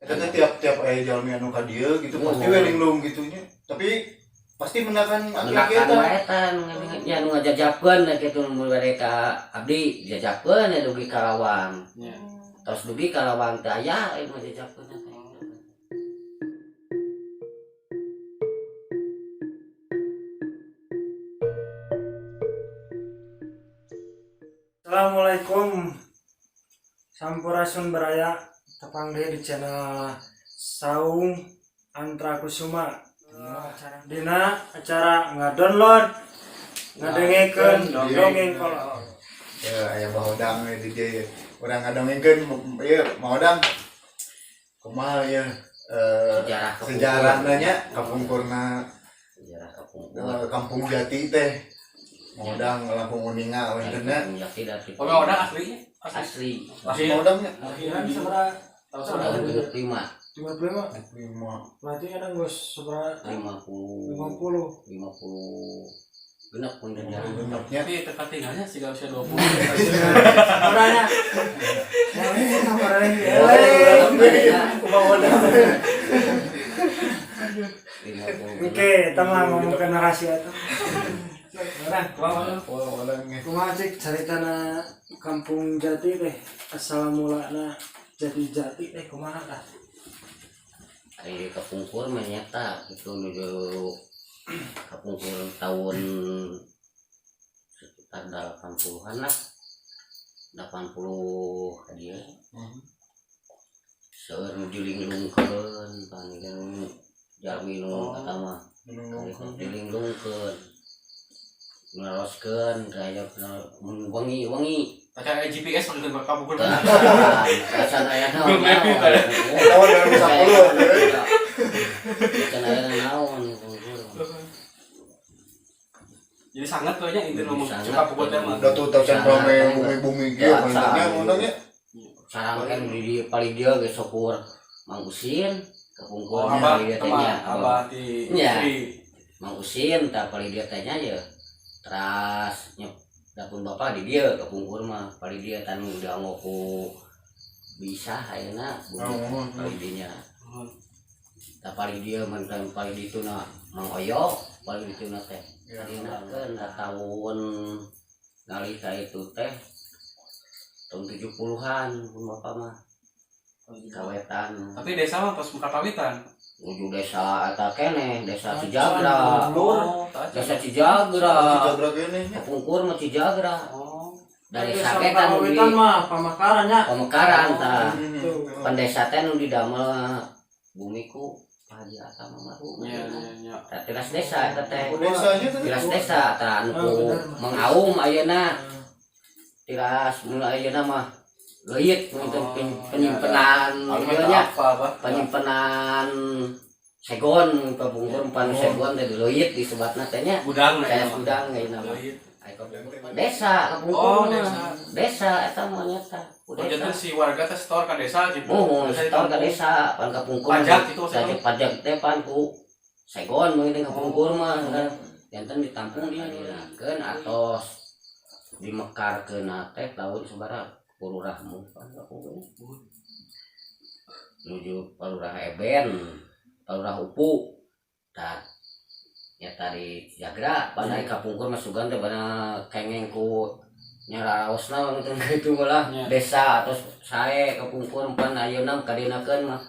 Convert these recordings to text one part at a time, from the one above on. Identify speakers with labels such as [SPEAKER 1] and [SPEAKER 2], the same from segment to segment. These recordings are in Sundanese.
[SPEAKER 1] Eta teh tiap-tiap aya jalmi anu ka dieu gitu pasti
[SPEAKER 2] Oh.
[SPEAKER 1] we linglung gitu nya. Tapi pasti mendakan aki-aki
[SPEAKER 2] Mendakan
[SPEAKER 1] eta.
[SPEAKER 2] wae eta nu nya nu ngajajapkeun kitu nu bade ka abdi jajapkeun ya dugi ka Lawang.
[SPEAKER 3] Nya.
[SPEAKER 2] Tos dugi ka Lawang teh aya nu ngajajapkeun teh.
[SPEAKER 4] Assalamualaikum. Sampurasun baraya, tepang deui di channel Saung Antra Kusuma. Dina acara ngadownload, ngadengekeun dongeng kolot.
[SPEAKER 1] Ya aya bahodang we di dieu. Urang ngadongengkeun ieu Mahodang. Kumaha ya
[SPEAKER 2] Sejarah kapungkur.
[SPEAKER 1] sejarahna nya kapungkurna.
[SPEAKER 2] Sejarah kapungkur.
[SPEAKER 1] Kampung Jati teh. Mahodang langkung uninga wentenna.
[SPEAKER 2] Kampung Jati dari
[SPEAKER 3] Oh, orang aslinya? Asli.
[SPEAKER 2] Asli.
[SPEAKER 3] Asli.
[SPEAKER 1] Mahodang nya.
[SPEAKER 4] Akhiran sabaraha?
[SPEAKER 3] Tahun
[SPEAKER 2] Tahun
[SPEAKER 3] sabaraha?
[SPEAKER 2] 75.
[SPEAKER 4] 55.
[SPEAKER 1] 5.
[SPEAKER 4] Berarti kan geus sabaraha?
[SPEAKER 2] 50.
[SPEAKER 4] 50.
[SPEAKER 2] 50 genep pun terjadi.
[SPEAKER 1] Genepnya.
[SPEAKER 3] Tapi tempat tinggalnya sih usia 20.
[SPEAKER 4] Sabaranya. Ya ini sabaranya.
[SPEAKER 1] Kumaha
[SPEAKER 4] Oke, eta mah ngomongkeun narasi eta. Nah,
[SPEAKER 3] Kumaha?
[SPEAKER 1] Kumaha
[SPEAKER 4] kumaha cik caritana Kampung Jati teh asal mulana jadi jati teh kumaha tah?
[SPEAKER 2] Ari kapungkur mah nyata itu nuju kapungkur tahun sekitar 80-an lah. 80 ka dieu. Seueur nu dilinglungkeun pan kan jalmi nu eta mah dilinglungkeun. Naroskeun aya mun wengi-wengi.
[SPEAKER 3] Pakai GPS maksudnya gua kapungkur.
[SPEAKER 2] Acan aya naon.
[SPEAKER 3] Google Map itu ada.
[SPEAKER 1] Tahun 2010.
[SPEAKER 2] Acan aya naon kapungkur.
[SPEAKER 3] Jadi sangat tuh nya inti ngomong
[SPEAKER 2] Sangat.
[SPEAKER 3] cukup kapungkur teh mah.
[SPEAKER 1] Udah tuh tahu rame bumi-bumi kieu wentennya ngomongnya.
[SPEAKER 2] Sarang kan di di paling dia geus syukur Mang Usin kapungkur
[SPEAKER 3] Oh, abah,
[SPEAKER 2] paling dia teh
[SPEAKER 3] teman,
[SPEAKER 2] nya,
[SPEAKER 3] abah di
[SPEAKER 2] Nya.
[SPEAKER 3] istri.
[SPEAKER 2] Mang Usin tah paling dia teh nya ye. Teras nyep dapun bapak di dia kapungkur mah paling dia tan udah ngoku bisa ayeuna
[SPEAKER 1] Oh,
[SPEAKER 2] paling dinya. Tah paling dia mantan paling ditu na Mang Oyo paling ditu na teh.
[SPEAKER 1] Ya.
[SPEAKER 2] Dinakeun da tahun nalika itu teh tahun 70-an pun bapak mah kawetan
[SPEAKER 3] Tapi desa mah pas muka pawitan.
[SPEAKER 2] nuju desa eta keneh desa Cijagra.
[SPEAKER 3] Oh, tak aja.
[SPEAKER 2] Desa Cijagra.
[SPEAKER 1] Cijagra kene nya.
[SPEAKER 2] Kapungkur mah Cijagra.
[SPEAKER 3] Oh.
[SPEAKER 2] Dari
[SPEAKER 4] Desa
[SPEAKER 2] sake kan nu di
[SPEAKER 4] Pamawitan mah pamakaran nya.
[SPEAKER 2] Pamekaran tah.
[SPEAKER 4] Tuh.
[SPEAKER 2] Pandesa teh nu didamel bumiku Pak Haji Atam almarhum.
[SPEAKER 3] Nya nya nya.
[SPEAKER 2] Tah tilas desa eta teh.
[SPEAKER 1] Desanya teh.
[SPEAKER 2] Tilas desa tah anu ku
[SPEAKER 4] Oh, bener, mah.
[SPEAKER 2] Mang Aum ayeuna tilas mulai ayeuna mah leuit untuk
[SPEAKER 3] Oh,
[SPEAKER 2] penyimpenan
[SPEAKER 3] Aku
[SPEAKER 2] ieu
[SPEAKER 3] mah
[SPEAKER 2] nya
[SPEAKER 3] apa, Bah?
[SPEAKER 2] penyimpenan segon kapungkur pan
[SPEAKER 1] Oh.
[SPEAKER 2] segon teh dileuit disebatna teh nya
[SPEAKER 3] Gudang lah
[SPEAKER 2] kayak
[SPEAKER 3] ya.
[SPEAKER 2] gudang ayeuna mah.
[SPEAKER 3] Leuit.
[SPEAKER 2] Ai kapungkur mah desa kapungkur
[SPEAKER 3] Oh,
[SPEAKER 2] mah.
[SPEAKER 3] desa.
[SPEAKER 2] Desa eta mah nyata. Ku
[SPEAKER 3] Oh, jadi
[SPEAKER 2] desa.
[SPEAKER 3] si warga teh setor ka desa gitu.
[SPEAKER 2] Oh,
[SPEAKER 3] Desa
[SPEAKER 2] setor ka
[SPEAKER 3] ditampung.
[SPEAKER 2] desa pan kapungkur mah.
[SPEAKER 3] Pajak gitu maksudnya.
[SPEAKER 2] Pajak pajak teh pan ku segon mah kapungkur mah. Janten ditampung dia dirakeun atos dimekarkeun teh tahun sabaraha Lurahmu pan kapungkur. Nuju Palurah Eben, Palurah Upu. Tah nya tadi Cijagra pan ari kapungkur mah sugan teh bana kengeng ku nyararaosna mah kitu malah
[SPEAKER 3] Nya.
[SPEAKER 2] desa terus sae kapungkur pan ayeuna kadinakeun mah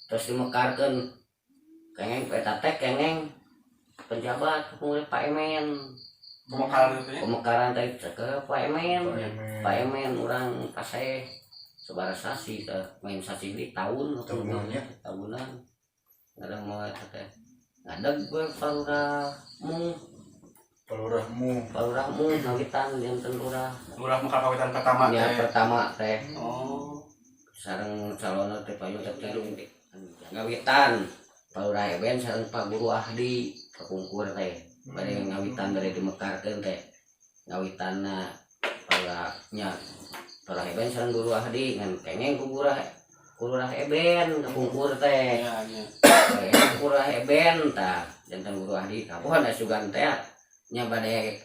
[SPEAKER 2] terus dimekarkeun kengeng eta teh kengeng penjabat kapungkur Pak Emen.
[SPEAKER 3] Pemekaran itu ya.
[SPEAKER 2] Pemekaran teh ke Pak Emen. Pak Emen urang paseh sabaraha sasi teh main sasi di tahun
[SPEAKER 1] Tahunannya.
[SPEAKER 2] tahunan ada mau eta teh ngadeg we palurahmu.
[SPEAKER 1] Palurahmu.
[SPEAKER 2] Palurahmu ngawitan janten lurah.
[SPEAKER 3] Lurah muka pawitan pertama
[SPEAKER 2] Nya
[SPEAKER 3] teh.
[SPEAKER 2] pertama teh
[SPEAKER 3] Oh.
[SPEAKER 2] sareng calon teh payu teh tilu ngawitan Palurah Eben sareng Pak Guru Ahdi kapungkur teh bade ngawitan bade dimekarkeun teh ngawitanna Palurah nya Palurah Eben sareng Guru Ahdi ngan kengeng ku Lurah Eben kapungkur teh.
[SPEAKER 3] Iya, iya.
[SPEAKER 2] Kengeng ku Lurah Eben tah janten Guru Ahdi kapohan asugan teh nya bade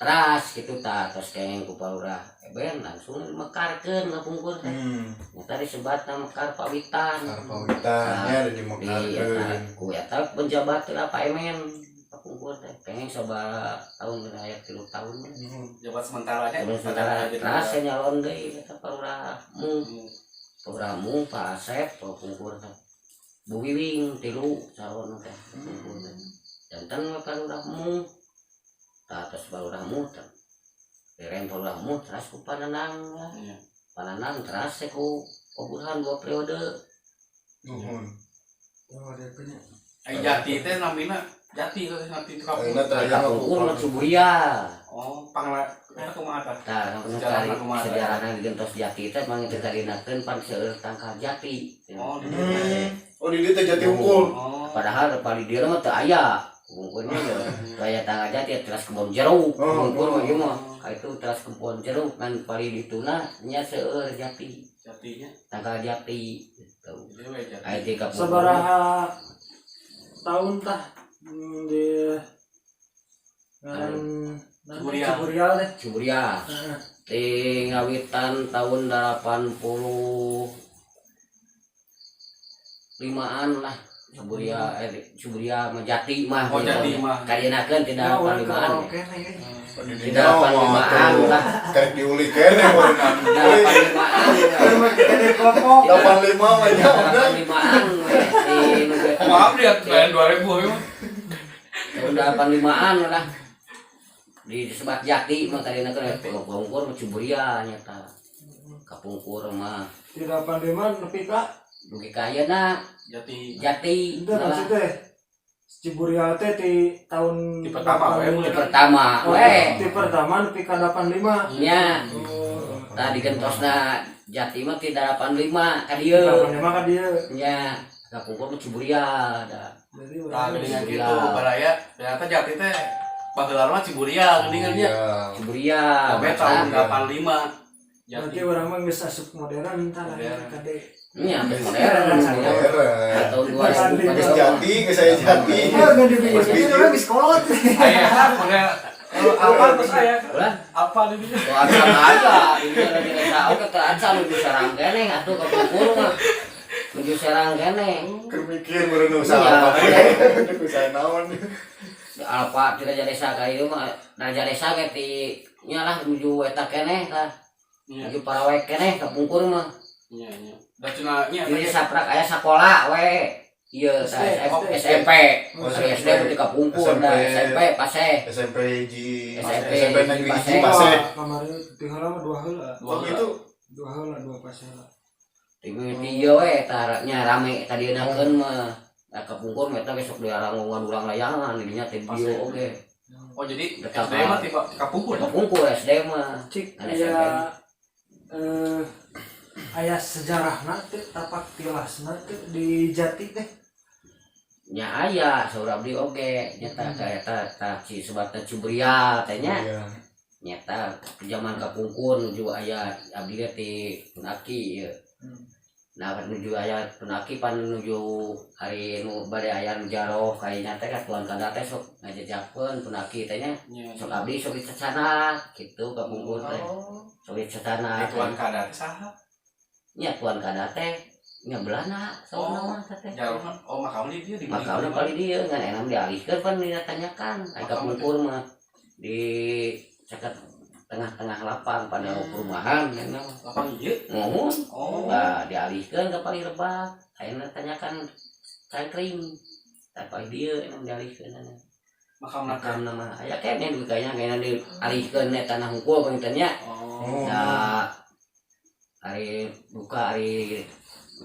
[SPEAKER 2] Teras gitu tah, terus kenging ku Pa Lurah Eben langsung mekarkeun kapungkur teh. Nyata disebatna mekar pawitan.
[SPEAKER 1] Mekar pawitan nya ada di
[SPEAKER 2] Di eta
[SPEAKER 1] mekarkeun.
[SPEAKER 2] Ku eta penjabat lah Pak Emen kapungkur teh. Kenging sabaraha tahun, aya 3 tahun.
[SPEAKER 3] Jabat sementaranya.
[SPEAKER 2] Terus sementara teras saya nyalon deui eta Pa Lurah Mu. Pa Lurah Mu, Pak Asep kapungkur teh. Bu Wiwing tilu calon teh kapungkur teh. Janten we Pa Lurah Mu. Tah, atas Pa Lurah Mu teh. Direm Pa Lurah Mu teras ku Pananang lah. Pananang teras teh ku Pak Burhan dua periode.
[SPEAKER 1] Nuhun.
[SPEAKER 4] Oh, dia punya.
[SPEAKER 3] Ai jati teh namina jati teh nanti itu kampung.
[SPEAKER 1] Ayeuna teh aya
[SPEAKER 2] Kapungkur mah Ciburia.
[SPEAKER 3] Oh, pangla eta kumaha tah?
[SPEAKER 2] Tah, nu
[SPEAKER 3] Sejarahna
[SPEAKER 2] cari
[SPEAKER 3] kumaha tah?
[SPEAKER 2] sejarahna digentos jati teh mang teu tarinakeun pan seueur tangkal jati.
[SPEAKER 3] Oh, di
[SPEAKER 1] Oh, di dieu teh jati unggul.
[SPEAKER 3] Oh.
[SPEAKER 2] Padahal paling dieu mah teu aya. Bungkurnya ya kaya tangkal jati teras kebon jeruk.
[SPEAKER 1] Oh,
[SPEAKER 2] Bungkur mah
[SPEAKER 1] oh.
[SPEAKER 2] ieu mah ka itu teras kebon jeruk kan paling dituna nya seueur jati.
[SPEAKER 3] Jatinya.
[SPEAKER 2] Tangkal jati gitu.
[SPEAKER 3] Jadi we jati.
[SPEAKER 2] Aya di kapungkur.
[SPEAKER 4] Sabaraha tahun tah di ngaran
[SPEAKER 3] Ciburial.
[SPEAKER 4] Ciburial teh.
[SPEAKER 2] Ciburia.
[SPEAKER 4] Heeh.
[SPEAKER 2] Di ngawitan tahun 85-an lah Ciburia, Ciburia mah jati mah.
[SPEAKER 3] Oh, jati mah.
[SPEAKER 2] Karienakeun tidak
[SPEAKER 4] Nah, urang
[SPEAKER 2] 85-an.
[SPEAKER 4] karaoke nih.
[SPEAKER 1] Oh, di
[SPEAKER 2] Di
[SPEAKER 1] dinya mah
[SPEAKER 2] 85-an
[SPEAKER 1] tuh.
[SPEAKER 2] lah.
[SPEAKER 1] Karek diuli keneh meureunna.
[SPEAKER 2] 85-an.
[SPEAKER 4] Aduh, mah kita di kelompok.
[SPEAKER 1] 85 mah nya udah.
[SPEAKER 2] 85-an we. Di nu
[SPEAKER 3] Oh, maaf dia tahun 2000 memang.
[SPEAKER 2] Tahun 85-an lah. Di sebat jati mah karienakeun kapungkur mah Ciburia nyata. Kapungkur mah
[SPEAKER 4] Di 85 nepi ka
[SPEAKER 2] dugi ka ayeuna
[SPEAKER 3] Jati.
[SPEAKER 2] jati.
[SPEAKER 4] itu maksudnya Ciburial teh di tahun
[SPEAKER 3] Di pertama, we,
[SPEAKER 2] Di pertama
[SPEAKER 4] Oh,
[SPEAKER 2] we.
[SPEAKER 4] di pertama nepi ka 85.
[SPEAKER 2] Nya.
[SPEAKER 4] Oh.
[SPEAKER 2] Tadi gentosna jati mah ti 85 ka dieu.
[SPEAKER 4] 85 ka dieu.
[SPEAKER 2] Nya, kapungkur mah Ciburia da.
[SPEAKER 4] Berarti
[SPEAKER 3] Nah,
[SPEAKER 4] urang
[SPEAKER 3] geuningan
[SPEAKER 2] Ciburia.
[SPEAKER 3] gitu baraya. Ternyata jati teh baheula mah Ciburia geuningan nya.
[SPEAKER 1] Iya.
[SPEAKER 2] Ciburia.
[SPEAKER 3] Sampai tahun 85.
[SPEAKER 4] Berarti
[SPEAKER 3] Jati.
[SPEAKER 4] urang mah geus asup modern tah lah
[SPEAKER 3] Modern.
[SPEAKER 4] kade.
[SPEAKER 2] Nya, geus modern.
[SPEAKER 1] Modern.
[SPEAKER 2] Tahun 2000
[SPEAKER 1] Geus jati, geus aya jati.
[SPEAKER 4] Eh, enggak dipikir urang geus kolot.
[SPEAKER 3] Aya model apa terus aya?
[SPEAKER 2] Ulah,
[SPEAKER 3] Apa di dieu?
[SPEAKER 2] tuh acan aja, ini lagi resa oke teu acan nuju serang keneh atuh kapungkur mah. Nuju serang keneh.
[SPEAKER 1] Keur mikir meureun usaha
[SPEAKER 2] Iya.
[SPEAKER 1] apa. Usaha naon.
[SPEAKER 2] Alfa ti Raja Desa ka ieu mah Raja Desa ge ti nya lah nuju eta keneh tah.
[SPEAKER 3] Iya.
[SPEAKER 2] Nuju parawek keneh kapungkur mah.
[SPEAKER 3] Iya, iya. Da cenah nya
[SPEAKER 2] Jadi saprak aya sakola we. Iya,
[SPEAKER 4] SD,
[SPEAKER 2] SMP.
[SPEAKER 1] Oh,
[SPEAKER 2] SMP SD berarti kapungkur dah SMP pase.
[SPEAKER 1] SMP hiji
[SPEAKER 2] SMP
[SPEAKER 1] SMP negeri hiji
[SPEAKER 2] Paseh.
[SPEAKER 1] Paseh.
[SPEAKER 4] Kamari ti heula mah dua heula.
[SPEAKER 1] Oh gitu.
[SPEAKER 4] Dua heula dua pase heula.
[SPEAKER 2] Ti ieu we tah nya rame tadienakeun mah. Nah, kapungkur mah eta besok diarang urang layangan dinya teh
[SPEAKER 3] Paseh.
[SPEAKER 2] bio oge.
[SPEAKER 3] Oh, jadi
[SPEAKER 2] Betapa.
[SPEAKER 3] SD mah tipe kapungkur.
[SPEAKER 2] Kapungkur SD mah.
[SPEAKER 4] Cik
[SPEAKER 2] Ada
[SPEAKER 4] aya
[SPEAKER 2] SMP.
[SPEAKER 4] eh aya sejarahna teh tapak tilasna teh di Jati teh.
[SPEAKER 2] Nya aya saur abdi oge nyata ka eta tah ci sebatna Ciburia teh nya.
[SPEAKER 1] Iya.
[SPEAKER 2] Nyata zaman kapungkur nuju aya abdi ge ti Punaki ieu. Nah, nuju aya Punaki pan nuju hari nu bade aya nu jaroh kayaknya teh ka tuan kada teh sok ngajejakeun Punaki teh nya.
[SPEAKER 3] Iya.
[SPEAKER 2] Sok abdi sok dicacana gitu kapungkur teh.
[SPEAKER 3] Oh.
[SPEAKER 2] Sok dicacana.
[SPEAKER 3] Di tuan kada teh saha?
[SPEAKER 2] Nya tuan kada teh nya Belanda
[SPEAKER 3] Oh.
[SPEAKER 2] sauna mah teh.
[SPEAKER 3] Jauh. Oh, makam di dia di
[SPEAKER 2] Makanya kali dia ngan enam dialihkeun pan ditanyakan. Ai kapungkur mah di caket tengah-tengah lapang pada perumahan enak mah.
[SPEAKER 3] Lapang ieu.
[SPEAKER 2] Mohon.
[SPEAKER 3] Oh.
[SPEAKER 2] Nah, dialihkeun ke paling rebak. Ayeuna tanyakan cangkring. Tah paling dieu emang dialihkeun.
[SPEAKER 3] Makam na teh.
[SPEAKER 2] Makam nama aya keneh dugi kayaknya kayaknya dialihkeun nya tanah hungkul panginten nya.
[SPEAKER 3] Oh.
[SPEAKER 2] Da ari duka ari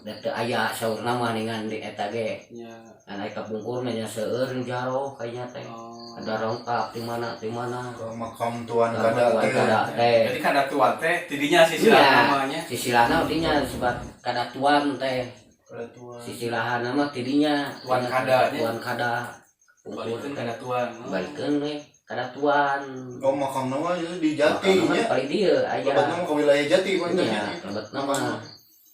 [SPEAKER 2] da teu aya saurna mah ningan di eta ge.
[SPEAKER 3] Iya.
[SPEAKER 2] Ngan ari kapungkur mah nya seueur nu jaroh kayaknya teh.
[SPEAKER 3] Oh.
[SPEAKER 2] Ada rongkap di mana di mana.
[SPEAKER 1] Ke makam tuan kada
[SPEAKER 2] Tuan
[SPEAKER 1] teh.
[SPEAKER 2] kada teh.
[SPEAKER 3] Jadi kada tuan teh tidinya sih
[SPEAKER 2] Iya.
[SPEAKER 3] namanya.
[SPEAKER 2] Sisilahna artinya sebat kada tuan teh.
[SPEAKER 1] Kada tuan.
[SPEAKER 2] Sisilahana mah tidinya
[SPEAKER 3] Tuan kada nya.
[SPEAKER 2] Tuan kada. Pungkur
[SPEAKER 3] Balikeun kada tuan.
[SPEAKER 2] balikeun we kada tuan.
[SPEAKER 1] Oh, makam nama itu di Jati
[SPEAKER 2] Makam
[SPEAKER 1] nya.
[SPEAKER 2] mah paling dieu aya.
[SPEAKER 1] Lebetna mah ke wilayah Jati mah itu
[SPEAKER 2] Iya,
[SPEAKER 1] nya.
[SPEAKER 2] lebetna mah.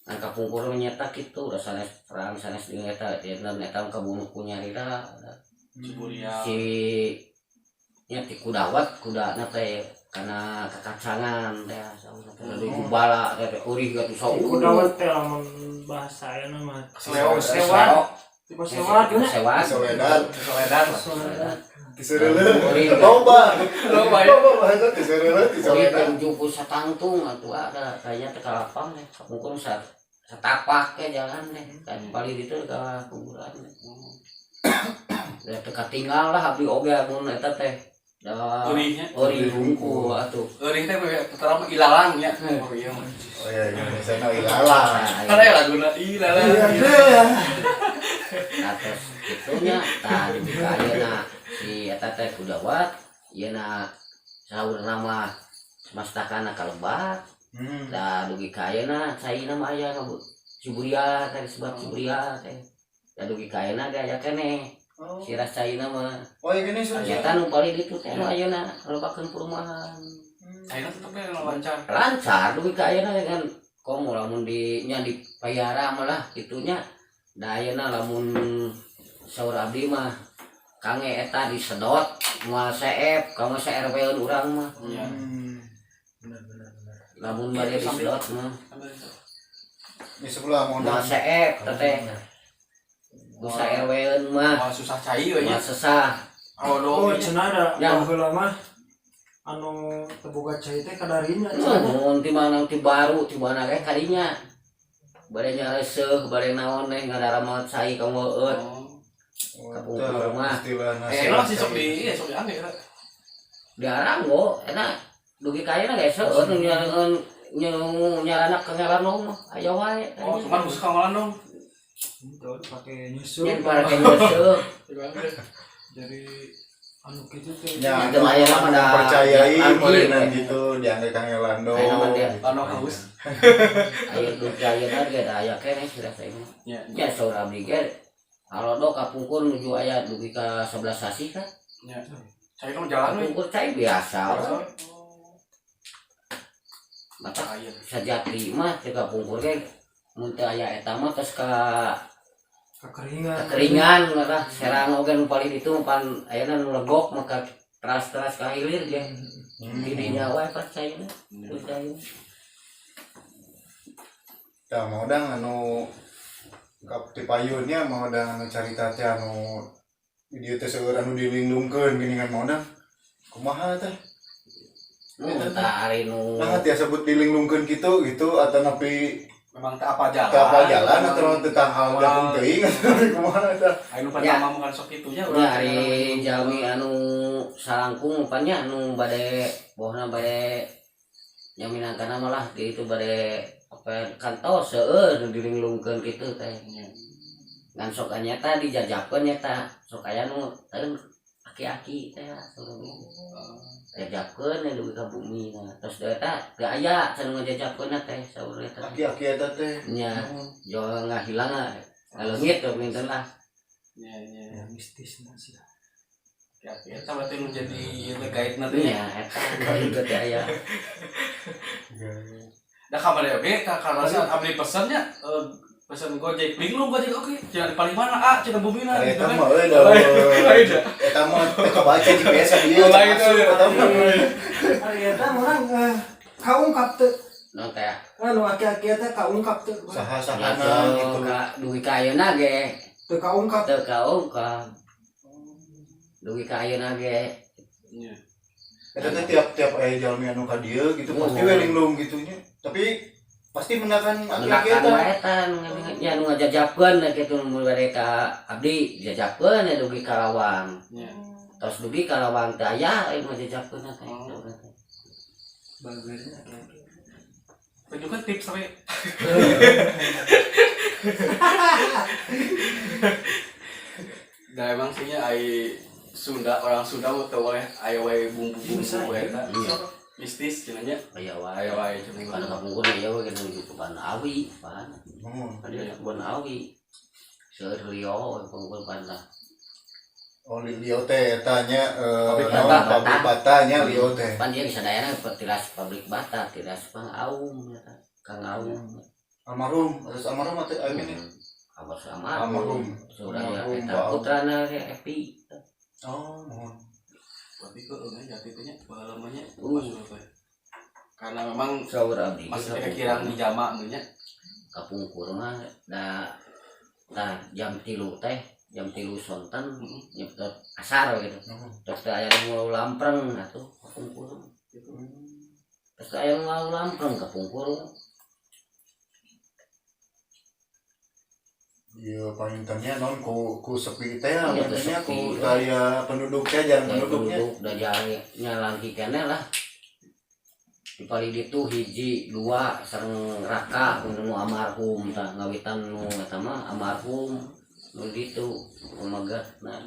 [SPEAKER 2] Ngan kapungkur mah nyata kitu udah sanes perang sanes jeung eta eta eta kabunuh ku nyarira.
[SPEAKER 3] Ciburia.
[SPEAKER 2] Si Nya ti kudawat kudana teh kana kakacangan teh saurna teh dari bala teh urih gatuh saur.
[SPEAKER 4] Kudawat teh lamun bahasa ayeuna mah
[SPEAKER 3] Seleo.
[SPEAKER 4] sewa. Tipe sewa gimana?
[SPEAKER 2] Sewa.
[SPEAKER 1] Soledad.
[SPEAKER 3] Soledad lah.
[SPEAKER 4] Soledad.
[SPEAKER 1] Tisereuleuh. Loba.
[SPEAKER 3] Loba, ya.
[SPEAKER 1] Loba bahasa tisereuleuh
[SPEAKER 2] Urih
[SPEAKER 1] tisoledad.
[SPEAKER 2] teh juku satangtung atuh ada kayaknya teh kalapang teh kapungkur satapak ke jalan teh kan paling ditu ka kuburan teh. Da teu katinggal lah abdi oge mun eta teh da
[SPEAKER 3] Eurihnya.
[SPEAKER 2] Ori hungkul atuh.
[SPEAKER 3] Eurih teh tetep ilalang nya. Oh iya mah.
[SPEAKER 1] Oh iya, Indonesia na ilalang.
[SPEAKER 3] Kan aya laguna ilalang.
[SPEAKER 1] Iya.
[SPEAKER 2] Nah, terus itunya tah dugi ka ayeuna si eta teh kudawat ieu na saurna mah mastakana kalebat. Da dugi ka ayeuna caina mah aya Ciburia teh disebut Ciburia teh. Da dugi ka ayeuna ge aya keneh
[SPEAKER 1] Oh.
[SPEAKER 2] sirah caina mah.
[SPEAKER 1] Oh, iya gini sudah.
[SPEAKER 2] Ternyata nu paling ditu teh nu ayeuna lobakeun perumahan.
[SPEAKER 3] Ayeuna tetep we lancar.
[SPEAKER 2] Lancar dugi ka ayeuna kan komo lamun di nya di payara malah itunya da ayeuna lamun saur abdi mah kange eta disedot moal seep kamu se-RW urang mah.
[SPEAKER 3] Iya.
[SPEAKER 4] Benar benar benar.
[SPEAKER 2] Lamun bade disedot mah
[SPEAKER 3] Sambil itu.
[SPEAKER 1] Ini sebelah mau
[SPEAKER 2] moal seep teh ku sa-RW mah.
[SPEAKER 3] Wah, susah cai we nya.
[SPEAKER 2] Moal sesah.
[SPEAKER 3] Awodo.
[SPEAKER 4] Oh, cenah ada
[SPEAKER 2] Ya.
[SPEAKER 4] baheula mah anu teu boga cai teh kadarinya cenah.
[SPEAKER 2] Mun ti mana ti baru ti mana ge kadinya bade nyareseuh bade naon teh ngadaramal cai kamu eueut.
[SPEAKER 3] Oh.
[SPEAKER 2] Kapungkur mah.
[SPEAKER 3] Eh, lo sih sok di iya sok diangge eta.
[SPEAKER 2] Diaranggo enak dugi ka ayeuna ge seueur nu nyarangan nyaranak kengelan mah aya wae.
[SPEAKER 3] Oh, cuman khusus kangelan dong.
[SPEAKER 4] Itu pakai nyusul.
[SPEAKER 2] Nyen para nyusul.
[SPEAKER 4] Jadi anu kitu teh.
[SPEAKER 1] Ya,
[SPEAKER 2] Itu mah ayeuna mah da
[SPEAKER 1] percayai
[SPEAKER 2] lagi,
[SPEAKER 1] meureunan
[SPEAKER 2] we.
[SPEAKER 1] gitu diangge kangelan dong.
[SPEAKER 2] Ayeuna mah dia.
[SPEAKER 3] Lano haus.
[SPEAKER 2] Aya dugi ayeuna ge da aya keneh sirah teh mah.
[SPEAKER 3] Nya.
[SPEAKER 2] Nya saur abdi ge halodo kapungkur nuju aya dugi ka 11 sasih kan.
[SPEAKER 3] Nya. Cai mah jalan we.
[SPEAKER 2] Kapungkur cai biasa we. Mata
[SPEAKER 3] Aya.
[SPEAKER 2] Sajati mah teu kapungkur ge mun teu aya eta mah tos ka
[SPEAKER 4] Kekeringan.
[SPEAKER 2] kekeringan lah serang oge nu paling itu pan ayeuna nu legok maka teras-teras ka hilir ge didinya wae percaya percaya.
[SPEAKER 1] Tah mau dang anu kap ti payunnya mau dang anu carita teh anu di dieu teh seueur anu dilinglungkeun geuningan mau dang. Kumaha teh?
[SPEAKER 2] Nu tah ari nu
[SPEAKER 1] Nah, tiasa sebut dilinglungkeun kitu gitu atau nepi
[SPEAKER 3] Memang tak apa jalan.
[SPEAKER 1] teu apa jalan atau tentang hal jangkung teuing kumaha teh?
[SPEAKER 3] Ayo nu pertama bukan sok itunya
[SPEAKER 2] nya ari jalmi anu salangkung pan nya anu bade bohna bade nya minangkana malah di itu bade apa kantos seueur nu dilinglungkeun kitu teh ngan sok nyata dijajabkeun nyata sok aya nu teu aki-aki teh jajabkeun dugi ka bumi nah terus eta teu aya can ngajajabkeun teh saur eta.
[SPEAKER 1] Aki-aki eta teh.
[SPEAKER 2] Nya jo ngahilang ngaleungit we pinten lah.
[SPEAKER 3] Nya nya.
[SPEAKER 4] Ya mistis sih.
[SPEAKER 3] Aki-aki eta berarti nu jadi ieu teh guide na teh nya.
[SPEAKER 2] Nya eta juga teh aya.
[SPEAKER 3] Da kamari oge ka karena abdi pesennya pesen Gojek linglung Gojek oke cenah di paling mana ah cenah bumina
[SPEAKER 1] Ari
[SPEAKER 3] gitu
[SPEAKER 1] eta
[SPEAKER 3] kan.
[SPEAKER 1] mah euy da.
[SPEAKER 3] Lain dah.
[SPEAKER 1] Eta mah teu kebaca GPS dia.
[SPEAKER 3] Lain itu, ya.
[SPEAKER 1] Eta mah.
[SPEAKER 4] Ari eta urang kaungkap teu.
[SPEAKER 2] Non teh
[SPEAKER 4] Anu aki-aki eta kaungkap teu.
[SPEAKER 1] Saha-sahana gitu.
[SPEAKER 2] ka dugi ka ayeuna ge
[SPEAKER 4] Teu kaungkap.
[SPEAKER 2] teu kaungkap dugi ka ayeuna ge.
[SPEAKER 3] Nya.
[SPEAKER 1] Eta teh tiap-tiap aya jalmi anu ka dieu gitu pasti
[SPEAKER 2] Oh.
[SPEAKER 1] we linglung gitu nya. Tapi pasti mendakan aki-aki
[SPEAKER 2] Menakan
[SPEAKER 1] eta.
[SPEAKER 2] wae eta nu nya nu ngajajabkeun kitu nu bade ka abdi jajabkeun ya dugi ka lawang.
[SPEAKER 3] Nya.
[SPEAKER 2] Tos dugi ka lawang teh aya aya ngajajabkeun teh.
[SPEAKER 3] Oh.
[SPEAKER 4] Bagernya aki-aki.
[SPEAKER 3] Tunjukkan tips tapi da emang sih nya ai Sunda orang Sunda mah teu wae aya wae bumbu-bumbu eta
[SPEAKER 2] Iya.
[SPEAKER 3] mistis cenah nya
[SPEAKER 2] Aya wae.
[SPEAKER 3] Aya wae cenah.
[SPEAKER 2] Kana kapungkur aya we nuju ke Ban Awi pan.
[SPEAKER 1] Hmm.
[SPEAKER 2] Kan dia ke Ban Awi. Seueur liyo kapungkur pan lah.
[SPEAKER 1] Oh, Lio teh eta nya
[SPEAKER 3] Pabrik
[SPEAKER 1] naon,
[SPEAKER 2] bata.
[SPEAKER 1] pabrik bata nya Lio teh.
[SPEAKER 2] Pan dia sadayana tilas pabrik bata, tilas Pang Aum eta. Kang Aum.
[SPEAKER 1] Almarhum, terus almarhum atau I mean
[SPEAKER 2] Kabar sama
[SPEAKER 1] almarhum.
[SPEAKER 2] Suraya
[SPEAKER 1] Almarhum,
[SPEAKER 2] eta
[SPEAKER 1] Pak Aum.
[SPEAKER 2] putrana ge Epi.
[SPEAKER 1] Oh, mohon.
[SPEAKER 3] Berarti ke nya jati teh nya baheula mah nya teh. Karena memang
[SPEAKER 2] Saur abdi
[SPEAKER 3] masih kira kirang di jama nya.
[SPEAKER 2] Kapungkur mah da tah jam 3 teh, jam 3 sonten nyetot asar gitu. Terus teh aya nu lampreng atuh kapungkur. Terus teh aya nu lampreng kapungkur.
[SPEAKER 1] Iya, pangintennya non ku ku sepi teh ya,
[SPEAKER 2] Iya,
[SPEAKER 1] pangintennya ku
[SPEAKER 2] sepi.
[SPEAKER 1] daya penduduknya jarang penduduknya.
[SPEAKER 2] Penduduk da jarang nyalangki keneh lah. Di paling ditu hiji dua sareng raka nu almarhum tah ngawitan nu eta mah almarhum nu ditu rumagat nah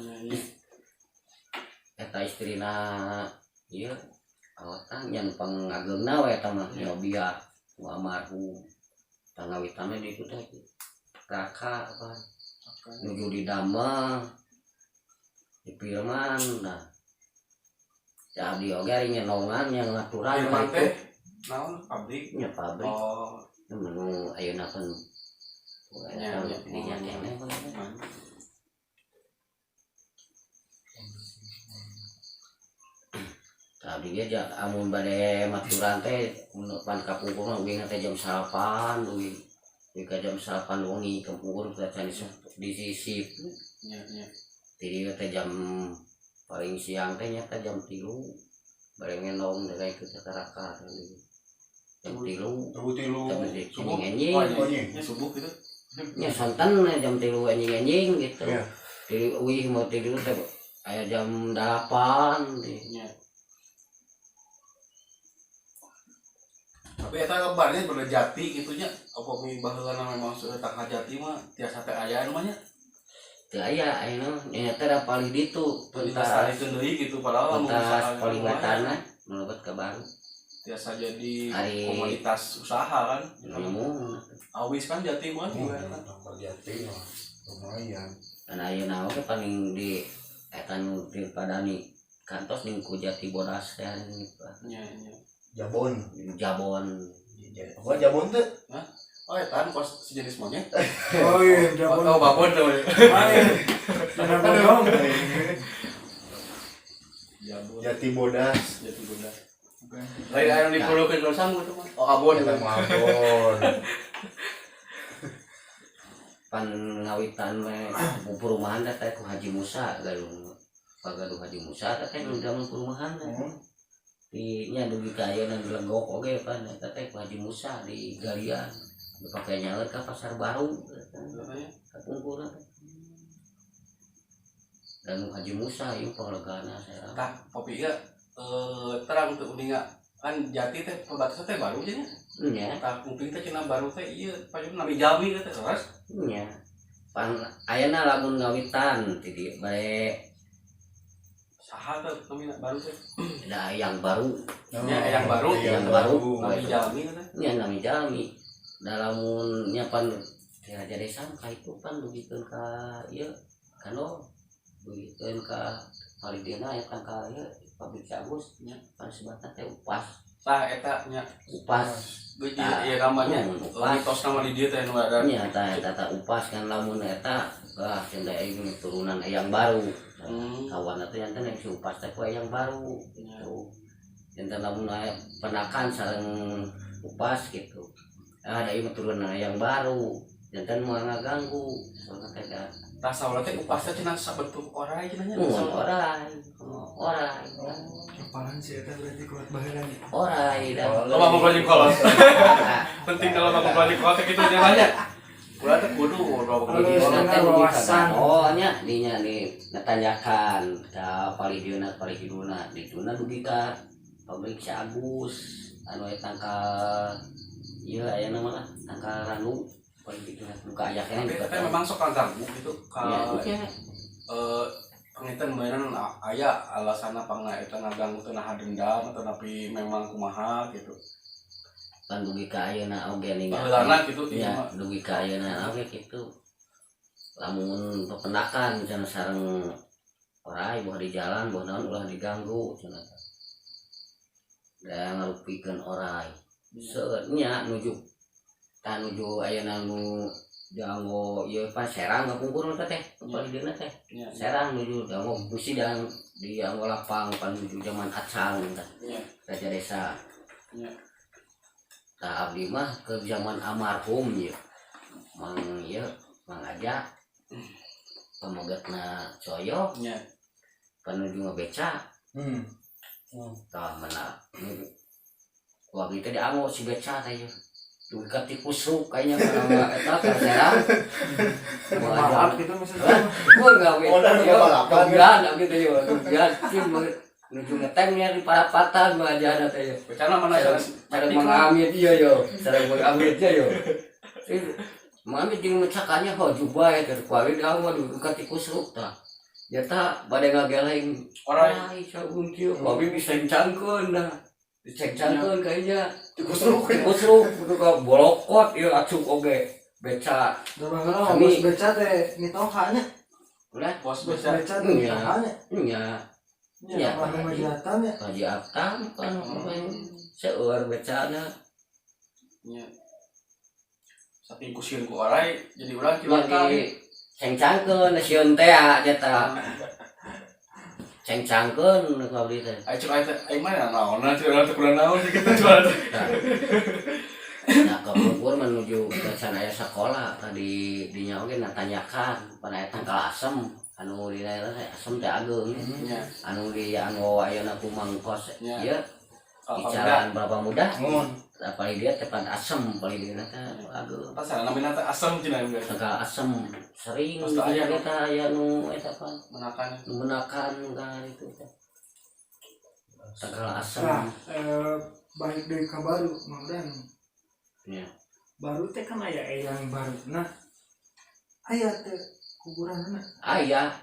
[SPEAKER 2] eta istrina ieu awatan nya nu pangageungna we eta mah nyobia nu almarhum tah ngawitanna ditu teh raka apa nuju di damel di Firman nah ya abdi oge ari nyenongan yang ngaturan
[SPEAKER 3] Firman
[SPEAKER 2] itu
[SPEAKER 3] teh naon pabrik?
[SPEAKER 2] Nya pabrik.
[SPEAKER 3] Oh.
[SPEAKER 2] Nu ayeuna kan
[SPEAKER 3] Nya, nya.
[SPEAKER 2] dinya keneh. Abdi ge amun bade maturan teh pan kapungkur mah uing teh jam 8 uing. Uing ka jam 8 wengi kapungkur teh can disisip.
[SPEAKER 3] Nya, nya.
[SPEAKER 2] Ti teh jam paling siang teh nyata jam 3 bade ngendong teh ka ikut ka raka jam 3.
[SPEAKER 1] Jam 3.
[SPEAKER 2] Jam 3
[SPEAKER 3] Subuh.
[SPEAKER 2] enjing-enjing.
[SPEAKER 3] Oh,
[SPEAKER 1] iya.
[SPEAKER 3] nya subuh gitu.
[SPEAKER 2] Nya sonten jam 3 enjing-enjing gitu.
[SPEAKER 1] Iya.
[SPEAKER 2] Tilu uih mau tidur teh aya jam 8
[SPEAKER 3] Nya. Tapi eta kabarnya pada jati gitu nya, apa mi baheulana memang sudah tangka jati mah tiasa teh aya anu mah nya.
[SPEAKER 2] Teu aya ayeuna mah nya teh da palih ditu
[SPEAKER 3] Dilestarikeun deui gitu padahal lamun
[SPEAKER 2] pentas
[SPEAKER 3] misalkan
[SPEAKER 2] palih
[SPEAKER 3] lumayan,
[SPEAKER 2] wetanna mlebet ka baru.
[SPEAKER 3] Tiasa jadi
[SPEAKER 2] Ari
[SPEAKER 3] komoditas usaha kan.
[SPEAKER 2] Nemu.
[SPEAKER 3] Awis kan jati mah juga kan.
[SPEAKER 1] Tangkal jati mah lumayan.
[SPEAKER 2] Dan ayeuna oge paling di eta nu dipadani kantos ning ku jati bodas teh
[SPEAKER 3] Nya, nya.
[SPEAKER 1] Jabon.
[SPEAKER 2] Jabon.
[SPEAKER 1] Apa jabon teh?
[SPEAKER 3] Hah? Oh, eta kos sejenis monyet.
[SPEAKER 4] Oh iya, jabon.
[SPEAKER 3] Oh, babon tuh.
[SPEAKER 4] Benar bodong.
[SPEAKER 3] Jabon.
[SPEAKER 1] Jati bodas.
[SPEAKER 3] Jati bodas. Lain anu diperlukeun kalau sangu itu mah. Oh, abon
[SPEAKER 1] Eta
[SPEAKER 3] itu.
[SPEAKER 1] mah abon.
[SPEAKER 2] Pan ngawitan we perumahan teh ku Haji Musa gaduh. Pagaduh Haji Musa teh nu zaman perumahan teh. Di nya dugi ka ayeuna dilegok oge pan eta teh ku Haji Musa di galian. Dipake nyaeur ka pasar baru kapungkur teh. Dan Haji Musa ieu panglegana saya.
[SPEAKER 3] Tah, kopi ieu terang teu uninga kan jati teh perbatasan teh baru nya.
[SPEAKER 2] Nya.
[SPEAKER 3] Tah kuping teh cenah baru teh ieu payun nami jami teh terus.
[SPEAKER 2] Nya. Pan ayeuna lamun ngawitan ti dieu bare
[SPEAKER 3] saha teh nami baru teh?
[SPEAKER 2] Da yang baru.
[SPEAKER 3] Nya, yang baru.
[SPEAKER 2] Yang baru.
[SPEAKER 3] Nami jami teh.
[SPEAKER 2] Nya nami jami. Da lamun nya pan ti Raja Desa ka itu pan dugikeun ka ieu kano dugikeun ka Palidena ya kan ka ieu pabrik Agus nya pan sebatna teh upas.
[SPEAKER 3] Tah eta nya
[SPEAKER 2] Upas.
[SPEAKER 3] Geus ieu namanya.
[SPEAKER 2] Upas.
[SPEAKER 3] Mitos nama di dieu teh nu ada.
[SPEAKER 2] Nya tah eta tah upas kan lamun eta wah cenah aing turunan eyang baru. Kawan teh janten yang si upas teh ku eyang baru gitu. Janten lamun aya penakan sareng upas gitu. Ah da ieu mah turunan eyang baru. Janten moal ngaganggu soalna teh da.
[SPEAKER 3] Tah saurna teh upas teh cenah sabentuk orai cenah nya.
[SPEAKER 2] Mun orai, orai.
[SPEAKER 4] Kepalan sih eta berarti kuat baheula nya.
[SPEAKER 2] Orai da.
[SPEAKER 3] Loba ngobrol jeung kolot. Penting kalau ngobrol jeung kolot teh kitu nya nya. Ulah teh kudu ngobrol
[SPEAKER 4] Halus.
[SPEAKER 3] jeung kolot.
[SPEAKER 2] Nanti dugi ka
[SPEAKER 4] Wawasan.
[SPEAKER 2] Oh nya dinya di natanyakan ka palidieuna palihiduna dituna dugi ka pabrik si Agus anu eta tangkal ieu aya nama lah tangkal ranu palihiduna duka aya keneh
[SPEAKER 3] Tapi
[SPEAKER 2] duka
[SPEAKER 3] teh memang sok kaganggu gitu ka
[SPEAKER 2] nya
[SPEAKER 3] panginten mainan aya alasanna pangna eta ngaganggu teh naha dendam atau tapi memang kumaha gitu.
[SPEAKER 2] Pan dugi ka ayeuna oge ninggal.
[SPEAKER 3] Baheulana gitu ieu
[SPEAKER 2] Ya,
[SPEAKER 3] mah.
[SPEAKER 2] dugi ka ayeuna oge kitu. Lamun pependakan cenah sareng orai boh di jalan boh naon ulah diganggu cenah teh. Da ngarupikeun orai. Seueur nya nuju tah nuju ayeuna nu Dianggo ieu pan serang kapungkur teh teh paling dieuna teh. Serang nuju dianggo besi dan dianggo lapang pan nuju zaman acang tah. Raja desa. Tah, abdi mah ke zaman almarhum ieu. Mang ieu Mang Aja pamegetna coyok panuju ngabeca. Tah, mana ku abdi teh dianggo si beca teh ieu. Dugi ka tikus ruk kayaknya kana eta ka serang.
[SPEAKER 4] Balap gitu misalnya.
[SPEAKER 2] Gua gawe.
[SPEAKER 1] Oh, dah, balapan.
[SPEAKER 2] Dugaan abdi teh ieu. Dugaan sih nuju ngetemnya di parapatan mah aja teh ieu.
[SPEAKER 3] Becana mana
[SPEAKER 2] Cara cara mengamit iya yo, cara mengamit ya yo. Mengamit jeung mecakannya ho jubah ya teh ku abdi dianggo dugi ka tikus ruk tah. Ya tah bade ngageleng.
[SPEAKER 3] Orang
[SPEAKER 2] Ai sagung kieu ku abdi disengcangkeun nah. Dicengcangkeun kayaknya.
[SPEAKER 1] Tikus ruk.
[SPEAKER 2] Tikus ruk kudu ka bolokot ieu acuk oge. Beca.
[SPEAKER 4] Zaman heula
[SPEAKER 2] Kami-
[SPEAKER 4] bos beca teh mitoha nya.
[SPEAKER 2] Udah
[SPEAKER 3] bos
[SPEAKER 4] Bos
[SPEAKER 3] beca.
[SPEAKER 4] beca teh
[SPEAKER 2] Iya.
[SPEAKER 4] mitoha nya.
[SPEAKER 2] Nya.
[SPEAKER 4] Nya
[SPEAKER 2] Iya,
[SPEAKER 4] apa
[SPEAKER 2] Pak Haji.
[SPEAKER 4] majatan ya.
[SPEAKER 2] Haji Abtam kan seueur becana.
[SPEAKER 3] Nya. Saking kusieun ku orai jadi urang cilaka.
[SPEAKER 2] Jadi cengcangkeun sieun teh nya cengcangkeun ku abdi teh.
[SPEAKER 3] Ayo cek aing teh aing mah naon cek urang teh kurang naon gitu cuman.
[SPEAKER 2] Nah, kapungkur menuju ke sana aya sekolah tadi dinya oge natanyakan pada aya tangkal asem anu di daerah teh asem teh ageung anu di anggo ayeuna ku mangkos ieu di jalan berapa mudah.
[SPEAKER 1] Mun.
[SPEAKER 2] Paling dia tepan asem paling dia teh ageung.
[SPEAKER 3] Pasal namina teh asem cenah geus.
[SPEAKER 2] Tangkal asem sering
[SPEAKER 3] Pasti aya nu-
[SPEAKER 2] kita aya nu eta pan
[SPEAKER 3] Menakan.
[SPEAKER 2] nu menakan ka itu teh tangkal asem.
[SPEAKER 4] Nah, balik dari ka baru, Mang Dan.
[SPEAKER 2] Nya.
[SPEAKER 4] Baru teh kan aya eyang baru. Nah, aya teh kuburanna.
[SPEAKER 2] Aya.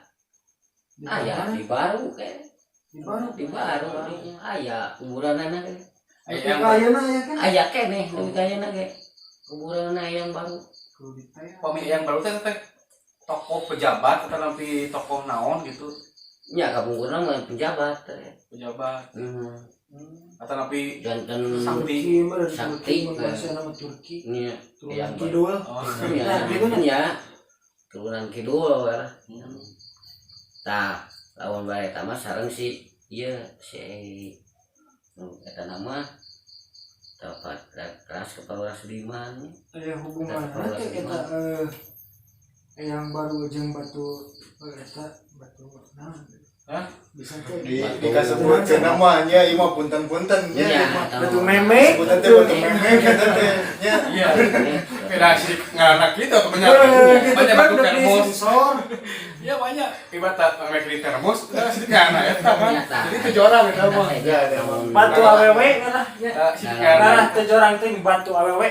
[SPEAKER 4] Di
[SPEAKER 2] Aya
[SPEAKER 4] mana?
[SPEAKER 2] di baru ke.
[SPEAKER 4] Di baru.
[SPEAKER 2] Di baru aya kuburanana ge.
[SPEAKER 3] Aya
[SPEAKER 4] Tapi
[SPEAKER 3] yang
[SPEAKER 4] ka ayeuna aya kan?
[SPEAKER 2] Aya keneh dugi ka ayeuna ge kuburanana yang baru.
[SPEAKER 4] Kudu ditaya.
[SPEAKER 3] Pami yang baru teh teh tokoh pejabat atau nanti tokoh naon gitu?
[SPEAKER 2] Nya, kapungkurna mah pejabat teh.
[SPEAKER 3] Pejabat atau nanti
[SPEAKER 2] Janten
[SPEAKER 3] Sakti.
[SPEAKER 4] Turki mah dari
[SPEAKER 2] Sakti,
[SPEAKER 4] Turki mah bahasa nama Turki.
[SPEAKER 2] Nya.
[SPEAKER 4] Turunan
[SPEAKER 2] Yang
[SPEAKER 4] kidul.
[SPEAKER 3] Oh.
[SPEAKER 2] Nya.
[SPEAKER 4] Nah, gitu nya.
[SPEAKER 2] Nya, turunan kidul lah. Tah, lawan bae eta mah sareng si ieu si nu eta nama dapat keras kepala Sudiman.
[SPEAKER 4] Aya hubungan
[SPEAKER 2] Eta
[SPEAKER 4] teh eta yang baru jeung batu eta batu naon?
[SPEAKER 3] Hah?
[SPEAKER 4] Bisa teh.
[SPEAKER 1] Di
[SPEAKER 2] Batu.
[SPEAKER 1] dikasebutkeun namanya ieu mah punten-punten nya.
[SPEAKER 2] Nya,
[SPEAKER 1] Ieu mah.
[SPEAKER 2] eta
[SPEAKER 4] Batu
[SPEAKER 2] mah.
[SPEAKER 4] meme.
[SPEAKER 1] Sebutan teh batu meme kata teh nya.
[SPEAKER 3] Iya. Beda sih ngaranna kitu atau banyak.
[SPEAKER 4] Gitu
[SPEAKER 3] Banyak
[SPEAKER 4] kan
[SPEAKER 3] batu
[SPEAKER 4] udah
[SPEAKER 3] termos.
[SPEAKER 4] disensor.
[SPEAKER 3] Iya banyak. Ibarat mereka di termos, nah sih ngaranna eta kan.
[SPEAKER 2] Nyata.
[SPEAKER 3] Jadi tujuh orang eta mah.
[SPEAKER 2] Eta teh,
[SPEAKER 1] Ya, ada.
[SPEAKER 2] lamun-
[SPEAKER 4] Batu awewe kan ya.
[SPEAKER 3] Nah, sih ngaranna.
[SPEAKER 4] Nah, teh jorang teh batu awewe.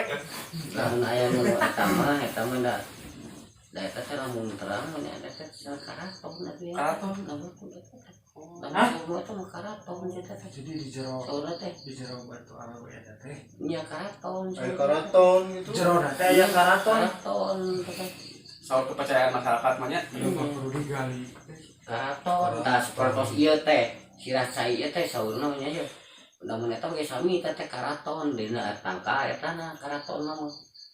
[SPEAKER 2] Lamun aya nu eta mah da da eta teh lamun terang mun eta teh cenah karaton atuh ya.
[SPEAKER 3] Karaton.
[SPEAKER 2] Lamun eta teh.
[SPEAKER 4] Hah?
[SPEAKER 2] Lamun eta mah karaton eta teh.
[SPEAKER 4] Jadi di jero
[SPEAKER 2] Saurna teh
[SPEAKER 4] di jero batu awewe eta teh.
[SPEAKER 2] Nya karaton.
[SPEAKER 1] Aya karaton gitu.
[SPEAKER 4] Jero teh aya karaton.
[SPEAKER 2] Karaton teh.
[SPEAKER 3] Soal kepercayaan masyarakat mah nya.
[SPEAKER 4] Ieu mah perlu digali.
[SPEAKER 2] Karaton tah sapertos ieu teh sirah cai ieu teh saurna mah nya ieu. Lamun eta ge sami teh teh karaton dina tangka eta na karaton mah.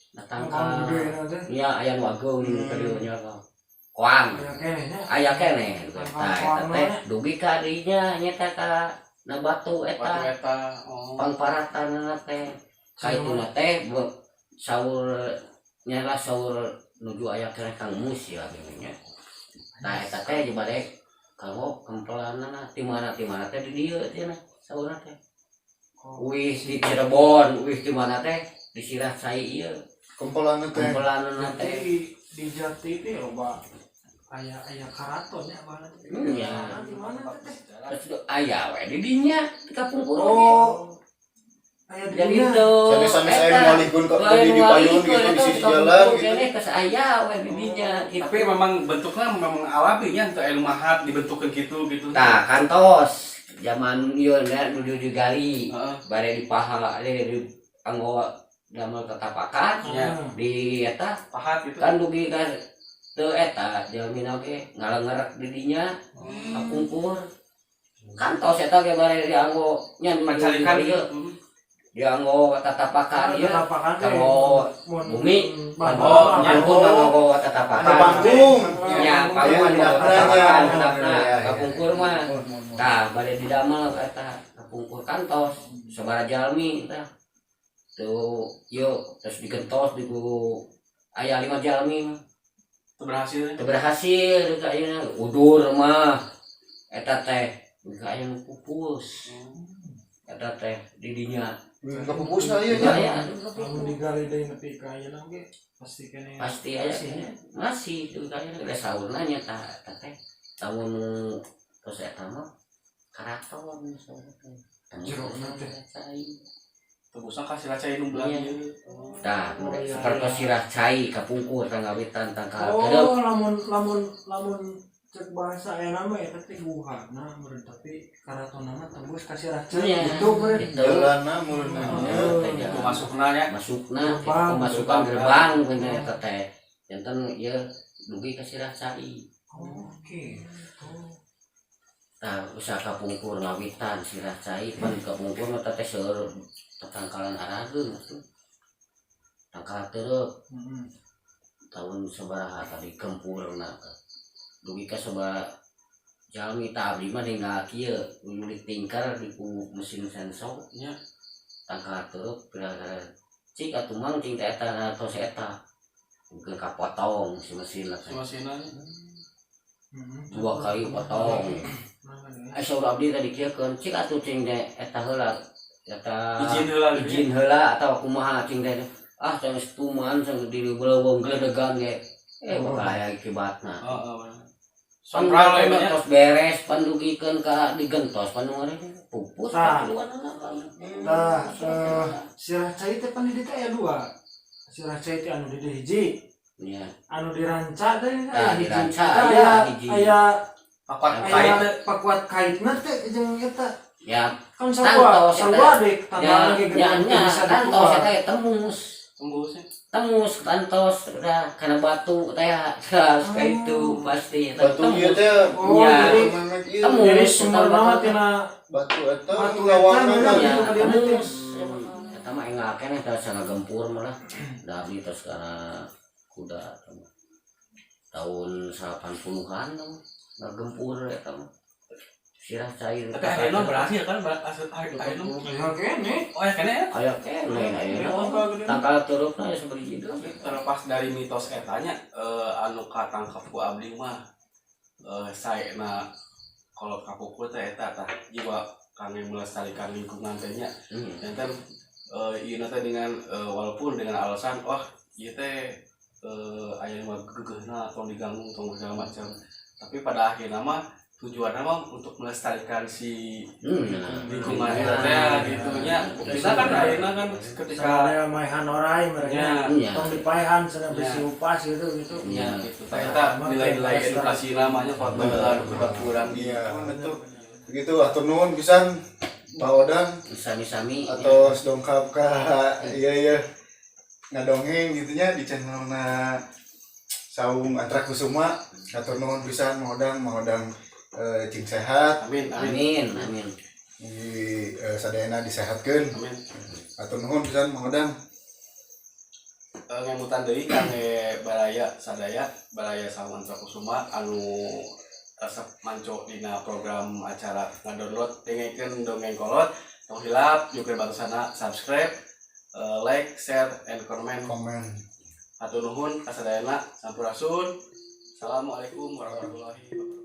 [SPEAKER 2] Na tangka.
[SPEAKER 4] Tangka gede na teh.
[SPEAKER 2] Nya aya nu ageung ka dieu nya koang.
[SPEAKER 4] Aya keneh nya.
[SPEAKER 2] Aya keneh tah eta teh dugi ka dinya nyata ka na batu
[SPEAKER 3] Batu
[SPEAKER 2] eta
[SPEAKER 3] eta. Oh.
[SPEAKER 2] pangparatanna teh ka ituna teh saur nyala saur nuju aya keneh Kang Mus ya nya. Nah, eta teh di bade kanggo kempelanna ti mana teh di dieu cenah saurna teh. Uih di Cirebon, uih di mana teh di Sirah Cai ieu.
[SPEAKER 1] Kempelan teh.
[SPEAKER 2] Kempelanna teh.
[SPEAKER 4] Jadi di Jati teh loba aya aya karaton ya abahna teh.
[SPEAKER 2] Iya.
[SPEAKER 4] Di mana teh?
[SPEAKER 2] Terus aya we di dinya di kapungkur oge.
[SPEAKER 4] Oh. Aya di
[SPEAKER 2] Jadi
[SPEAKER 4] dinya.
[SPEAKER 2] itu
[SPEAKER 1] Sanes-sanes aya nu malikeun kok di di payun gitu di sisi jalan gitu.
[SPEAKER 2] Geus aya we di dinya gitu.
[SPEAKER 3] Tapi memang bentuknya memang alami nya untuk anu mahat dibentukkan gitu gitu.
[SPEAKER 2] Tah, kantos zaman ieu nya nuju digali. Bade dipaha di anggo damel tetapakan
[SPEAKER 3] Iya.
[SPEAKER 2] di eta
[SPEAKER 3] Pahat gitu.
[SPEAKER 2] Kan dugi ka teu eta jalmina oge ngalengerek di dinya kapungkur kantos eta ge bade dianggo nya nuju
[SPEAKER 3] Mencarikan
[SPEAKER 2] digali ieu. Dianggo tatapakan ieu.
[SPEAKER 4] Tatapakan teh.
[SPEAKER 2] Kanggo
[SPEAKER 4] Mun
[SPEAKER 2] bumi.
[SPEAKER 4] Oh,
[SPEAKER 2] Pangkur mah nganggo tatapakan.
[SPEAKER 1] Ada panggung.
[SPEAKER 2] Nya, panggung
[SPEAKER 1] Iya,
[SPEAKER 2] nganggo
[SPEAKER 1] handapna
[SPEAKER 2] tatapakan
[SPEAKER 1] nya.
[SPEAKER 2] handapna.
[SPEAKER 1] Iya, iya.
[SPEAKER 2] Kapungkur mah.
[SPEAKER 1] Mun, mun, mun.
[SPEAKER 2] Tah, bade didamel eta kapungkur kantos sabaraha jalmi tah. Tuh, yuk terus digentos di ku aya lima jalmi mah.
[SPEAKER 3] Teu berhasil.
[SPEAKER 2] Teu berhasil ka ayeuna udur mah eta teh ka aya nu pupus eta teh di dinya.
[SPEAKER 1] Kapupusna ieu nya.
[SPEAKER 2] Aya.
[SPEAKER 4] Lamun digali deui nepi ka ayeuna oge pasti kene.
[SPEAKER 2] Pasti aya
[SPEAKER 4] Masih.
[SPEAKER 2] Masih tuh ka aya geus saurna nya tah eta teh tahun terus eta mah karaton saurna teh.
[SPEAKER 4] Jerona teh.
[SPEAKER 2] Cai.
[SPEAKER 3] Tebusna ka sirah cai nu belah
[SPEAKER 2] Iya.
[SPEAKER 3] ieu.
[SPEAKER 2] Tah,
[SPEAKER 4] Oh, iya,
[SPEAKER 2] sapertos
[SPEAKER 4] iya.
[SPEAKER 2] sirah cai kapungkur tangawitan tangkal terep.
[SPEAKER 4] Oh, lamun lamun lamun cek bahasa ayeuna mah eta teh guhana meureun, tapi karatonna mah tembus ka sirah cai
[SPEAKER 2] Iya.
[SPEAKER 4] gitu meureun.
[SPEAKER 2] Gitu.
[SPEAKER 1] Jalanna meureunna nya.
[SPEAKER 4] Oh.
[SPEAKER 2] Teh
[SPEAKER 3] Itu
[SPEAKER 2] jalan.
[SPEAKER 3] masukna nya.
[SPEAKER 2] Masukna
[SPEAKER 4] Gerbang.
[SPEAKER 2] pemasukan gerbang bener eta teh janten ieu dugi ka sirah cai.
[SPEAKER 4] Oke. Oh.
[SPEAKER 2] Tah, usaha kapungkur ngawitan sirah cai pan kapungkur mah teh seueur tetangkalan arageung atuh, tangkal tereup.
[SPEAKER 4] Heeh.
[SPEAKER 2] Tahun sabaraha tadi gempurna dugi ka sabaraha jalmi tah abdi mah ninggal kieu ngulik tingkar di ku mesin senso
[SPEAKER 3] Nya.
[SPEAKER 2] Tangkal tereup gara-gara cik atuh mang cing teh eta tos eta mungkin kapotong si mesin lah.
[SPEAKER 3] Si mesinna.
[SPEAKER 4] Heeh.
[SPEAKER 2] Dua kali potong.
[SPEAKER 4] Nah, ya.
[SPEAKER 2] Eh, saur abdi tadi kieu keun cik atuh cing teh eta heula eta.
[SPEAKER 3] Izin heula gitu.
[SPEAKER 2] Izin heula atau kumaha cing teh, ah geus tuman sang di belewong geledegan ge eh bakal aya akibatna.
[SPEAKER 3] Heeh, bener.
[SPEAKER 2] Pan
[SPEAKER 3] Sompral we nya.
[SPEAKER 2] tos beres pan dugikeun ka digentos pan nu pupus
[SPEAKER 4] Tah.
[SPEAKER 2] pan luanana pan.
[SPEAKER 4] Tah, sirah cai teh pan di dieu teh aya dua. Sirah cai teh anu di dieu hiji,
[SPEAKER 2] Nya.
[SPEAKER 4] anu diranca teh
[SPEAKER 2] Tah,
[SPEAKER 4] aya hiji.
[SPEAKER 2] diranca
[SPEAKER 4] Eta
[SPEAKER 2] aya
[SPEAKER 4] aya
[SPEAKER 2] hiji.
[SPEAKER 4] Aya
[SPEAKER 3] Pakuat
[SPEAKER 4] aya
[SPEAKER 3] kait teh.
[SPEAKER 4] pakuat kaitna teh jeung eta.
[SPEAKER 2] Ya.
[SPEAKER 4] Kan sarua
[SPEAKER 2] Tantos eta.
[SPEAKER 4] sarua deh
[SPEAKER 2] Ya.
[SPEAKER 4] tambahan ge
[SPEAKER 2] Nya nya
[SPEAKER 4] bisa
[SPEAKER 2] kantos
[SPEAKER 4] dikuat.
[SPEAKER 2] eta tembus.
[SPEAKER 3] Tembus ya.
[SPEAKER 2] Tembus kantos udah karena batu teh terus kayak itu pasti eta
[SPEAKER 1] Batu ieu
[SPEAKER 2] tembus.
[SPEAKER 1] teh.
[SPEAKER 4] Oh,
[SPEAKER 2] Ya.
[SPEAKER 4] jadi
[SPEAKER 1] memek ieu.
[SPEAKER 2] Tembus.
[SPEAKER 4] jadi sumberna mah tina
[SPEAKER 1] Batu eta
[SPEAKER 4] batu eta
[SPEAKER 1] lawangna
[SPEAKER 4] bener.
[SPEAKER 2] Ya,
[SPEAKER 4] Gitu ka dieu teh.
[SPEAKER 2] tembus. Eta mah enggal keneh teh sana gempur malah da abdi tos kana kuda eta mah. Tahun 80-an tah ngagempur eta mah sirah cair.
[SPEAKER 3] Tapi akhirnya berhasil kan hasil akhirnya.
[SPEAKER 4] Ya kene.
[SPEAKER 3] Oh ya kene ya.
[SPEAKER 2] Aya keneh ayeuna tangkal terupna ya sabiji deui.
[SPEAKER 3] Terlepas dari mitos etanya anu katangkep ku abdi mah saena kalau kapungkur teh eta tah jiwa kangge melestarikan lingkungan teh nya. Janten ieu teh dengan walaupun dengan alasan wah ieu teh aya mah geugeuhna tong diganggu tong segala macam, tapi pada akhirnya mah tujuannya mah untuk melestarikan si lingkungan eta teh gitu nya. Buktina kan akhirnya kan ketika
[SPEAKER 4] Soalnya maehan orai mereka.
[SPEAKER 3] nya.
[SPEAKER 2] Iya.
[SPEAKER 4] Tong dipaehan cenah
[SPEAKER 3] Ya.
[SPEAKER 4] bisi upas gitu gitu.
[SPEAKER 3] Ya, gitu. Ternyata nilai-nilai edukasi namanya kalau benar kurang di
[SPEAKER 1] Iya, betul. Begitu atur nuhun pisan Pak Odang
[SPEAKER 2] Sami-sami.
[SPEAKER 1] atau dongkap ka iya iya ngadongeng gitunya di channelna Saung Antra Kusuma. Atur nuhun pisan Mang Odang, Mang Odang cing sehat.
[SPEAKER 3] Amin, amin.
[SPEAKER 2] Amin, amin.
[SPEAKER 1] Di sadayana disehatkeun.
[SPEAKER 3] Amin.
[SPEAKER 1] Atur nuhun pisan Mang Odang.
[SPEAKER 3] Ngemutan deui kangge baraya sadaya, baraya Saung Antra Kusuma anu resep manco dina program acara ngadownload dengekeun dongeng kolot, tong hilap juga bantusana subscribe, like, share, and comment.
[SPEAKER 1] Komen.
[SPEAKER 3] Hatur nuhun kasadayana, sampurasun. Assalamualaikum warahmatullahi wabarakatuh.